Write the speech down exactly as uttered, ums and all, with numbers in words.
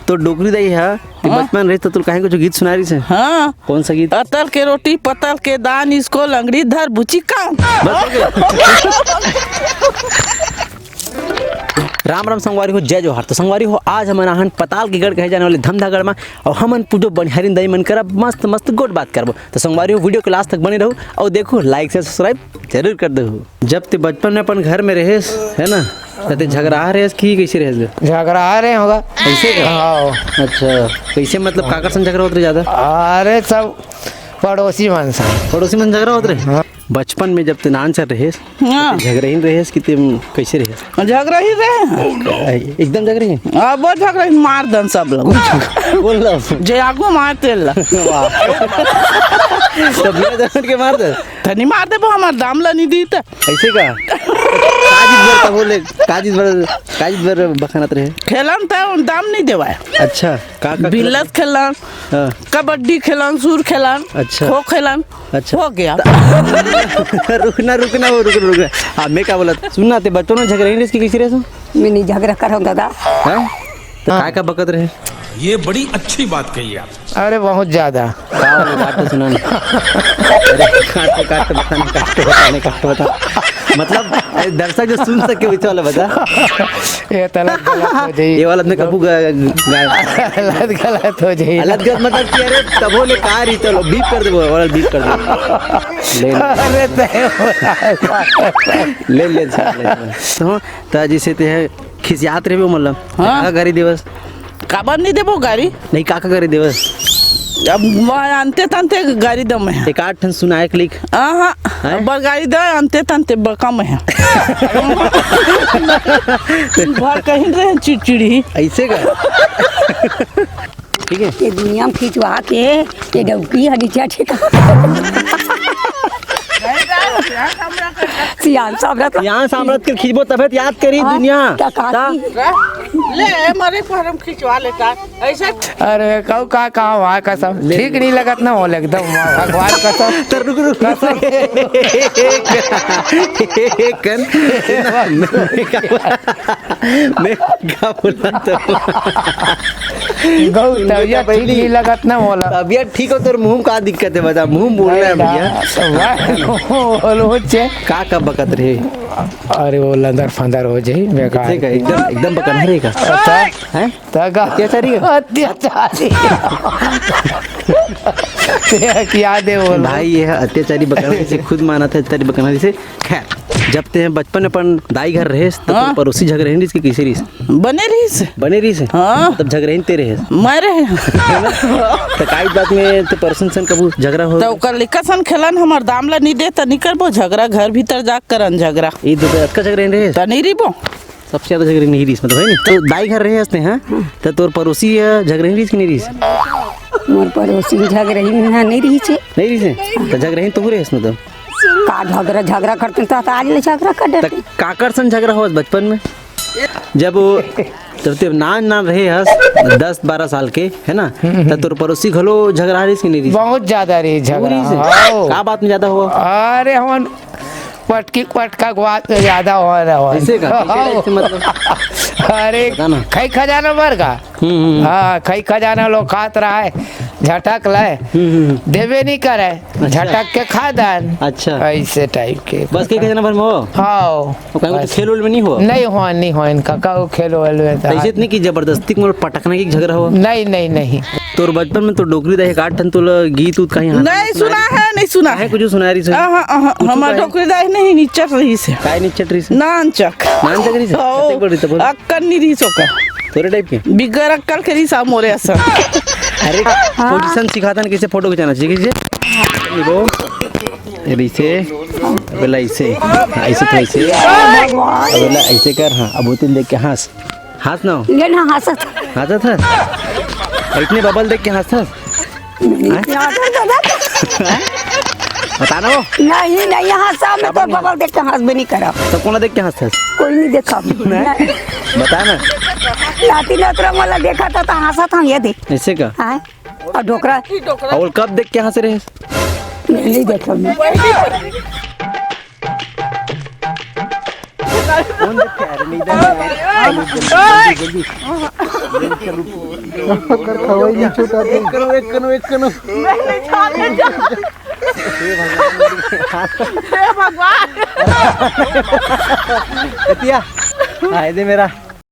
तो डोकरी दाई ह, ते हाँ। बचपन रहिस त तोला काहे कुछ गीत सुना रहिस हे? हाँ। कौन सा गीत? अतल के रोटी, पतल के दान, इसको लंगड़ी धर बुची कान। बस हो गया। राम राम संगवारी हो, जय जोहार। तो संगवारी हो, आज हमन आहन पताल के गढ़ कहे जाने वाले धमधागढ़ मा, अउ हमन पूजो बनिहारिन दाई मन करा मस्त मस्त गोठ बात करबो। तो संगवारी हो, video के last तक बने रहू अउ देखू, like से subscribe जरूर कर दहू। जब ते बचपन में अपन घर में रहेस, है ना, त ते झगराहा रहेस कि कइसे रहेस ग? झगराहा रहे होगा। ऐसे का? हाँ। अच्छा, कइसे, मतलब, काकर संग झगरा होत रहे ज्यादा? अरे, सब पड़ोसी मन से। पड़ोसी मन झगरा होत रहे? हाँ। बचपन में जब ते नान सर रहेस, हाँ। त ते झगरहीन रहेस कि ते कइसे रहेस? झगरहीन रहे। आई, एकदम झगरहीन? अब वो झगरहीन मार दन सब लोग। बोल लो। जे आगू मार तेल ला। वाह। तो बिना जवान के मार दे? तनी मार देबो, हमार दाम ला नहीं दी त। ऐसे का? काजित भर तब बोले, काजित भर, काजित भर बखानत रहे। खेलन त दाम नहीं देवाय। अच्छा, का, का बिल्लस खेलन, हाँ। कबड्डी खेलन, सूर खेलन, अच्छा। खो खेलन, अच्छा। हो गया। रुकना, रुकना, वो रुकना, रुकना। हाँ, मैं का बोला? सुनना, ते बचपन में झगड़ा नहीं रहे, इसकी किसी रहे सो? मैं नहीं झगड़ा करूँ दादा। हाँ? तो काय का बकत रहे? ये बड़ी अच्छी बात कही आप। अरे, बहुत ज्यादा। का बोले, बात तो सुना ना। अरे, काट, काट, बता ना, काट, बता ना, काट, बता। मतलब, ए, दर्शक जो सुन सके, वैसे वाला बता। ये तो अलग गलत हो जाई। ये वाला में कबू गा-, गा-, अलग गलत हो जाई। अलग गलत मतलब कि, अरे, तबो ले का रही, चलो, बीप कर दे, वो वाला बीप कर दे। ले, ले। अरे, तय हो। ले, ले, ले, ले। तो, त जैसे ते है, खिसियात रहिबे, मतलब, हाँ। का गारी देवस? काबर नहीं देबो गारी? नहीं, का, का गारी देवस? अब मैं अंते तंते गारी दम है। एक आध ठन सुनाए के लिख। हाँ, हाँ। हैं? अब गारी दे, अंते तंते बका में है। भर कहीं रहे चिड़चिड़ी। ऐसे का? ठीक है। ये दुनिया में खिंचवा के, ये डौकी ह नीचे ठेका। सियान साहब रहता। सियान साहब रहत के खींचबो तभे त याद करी हाँ, दुनिया। क्या कहा का? कि? ले, मरे पर हम खिंचवा लेता। ऐसे अरे, कहू का, का हुआ कसम? ले। ठीक नहीं लगत ना, वो एकदम भगवान कसम। तो रुक, रुक, कसम। एक, एक, एक, मैं, मैं क्या बोला था? गौ, तबियत ठीक नहीं लगत ना बोला। तबियत ठीक हो, तोर मुंह में का दिक्कत है बता, मुंह में बोलना है भैया। तो वह बोलो छे। का, का बकत रहे? अरे वो लंदर फंदर हो जाई, बेकार। ठीक है, एकदम, एकदम बकन है का? अच्छा। हैं? तगा अत्याचारी है? अत्याचारी। ते क्या दे बोल? भाई, ये अत्याचारी बकरा से खुद माना था, अत्याचारी बकरा से। खैर, जब ते बचपन में अपन दाई घर रहे, तब हाँ। पड़ोसी झगड़े नहीं, इसके कैसे रही? बने रहिस। बने रहिस? हाँ। तब झगड़े ही ते रहे? मैं रहे। तो काई बात में ते पड़ोसन सन कबू झगड़ा हो? तो ओकर लइका सन खेलन, हमर दाम ला नहीं दे, त नहीं करबो झगड़ा, घर भीतर जा करन झगड़ा। ई दो अतका झगड़े रहे? त नहीं रहिबो। सबसे ज्यादा झगड़े नहीं रहिस, मतलब, है नहीं? तो दाई घर रहे हंसते हैं, तो तोर पड़ोसी, अ, झगड़े नहीं रहिस कि नहीं रहिस? मोर पड़ोसी झगड़े ही नहीं, नहीं रहिस हे। नहीं रहिस हे? तो झगड़े ही तो रहे हंस, मतलब। का झगड़ा, झगड़ा करते तो आज ले झगड़ा कर तो देते। काकर सन झगड़ा होस बचपन में? जब वो, जब ते नान नान रहे हस, दस बारह साल के, है ना? हम्म, हम्म। तो तोर पड़ोसी घलो झगड़ा रहिस कि नहीं रहिस? बहुत ज्यादा रहिस झगड़ा। पूरी से? हाँ। का बात में ज्यादा हुआ? अरे, हमन पटकी पटका के बात में ज्यादा हो रहा हो। ऐसे का? कैसे हाँ। Type से मतलब? अरे, बता ना। खई खजाना मर का? हम्म, हम्म, हम्म। हाँ, खई खजाना लोग खात रहा है, झटक लाए, हम्म, हम्म, हम्म। देवे नहीं करे, अच्छा। झटक के खा दान। अच्छा। ऐसे type के। बस खई खजाना भर में हो? हाँ। तो कहीं कुछ बस। खेल वेल में नहीं हो? नहीं हो, नहीं हो इनका, का खेल वेल में तो ऐसे हाथ इतनी की जबरदस्ती को पटकने की झगड़ा हो? नहीं, नहीं, नहीं। तोर बचपन में तो डोकरी दाई एक आठ ठन तोला गीत उत कहीं हाथ नहीं में सुना सुनाए? है, नहीं सुना काहे है। कुछ सुनाए रहिस हे? अहं, अहं, कुछ हमार काहे? डोकरी दाई नहीं निच्चट रहिस हे। काहे निच्चट रहिस हे? नानचक। नानचक रहिस हे? ओ, कतेक बड़ रहिस हे, बोल। अक्कल नहीं रहिस ओकर। तोरे type के? बिगर अक्कल के रहिस हे मोरे असन। अरे, position सिखाता ना, कैसे फोटो खिंचाना चाहिए, कैसे? ये वो, ये ऐसे, बोला ऐसे, हाँ, ऐसे तो ऐसे। बोला ऐसे कर, हाँ, अब वो तिल देख के हंस। हंस ना। ये ना हंसत। हंसत है? इतने bubble देख के हंसत है? नहीं, हैं? क्या हंसत है दादा? हैं? बता ना वो। नहीं, नहीं हंसा, मैं तो bubble देख के हंस भी नहीं करा। तो कौन देख के हंसत है? कोई नहीं देखा। नहीं? नहीं। बता ना। नाती नतरा वाला देखा था तो हंसा था ये देख। ऐसे का? हाँ। और डोकरा। और कब देख के हंस रहे हैं? नहीं देखा मैं। कौन देखे? अरे नहीं, इधर नहीं आए। चलो, जल्दी, जल्दी, जल्दी। जल्दी चलो। ओकर खवई नहीं छूटा थे। एक करो, एक करो, एक करो। मैं नहीं जाने जा। हे भगवान। हे भगवान। कतिया? हाँ, ये दे मेरा।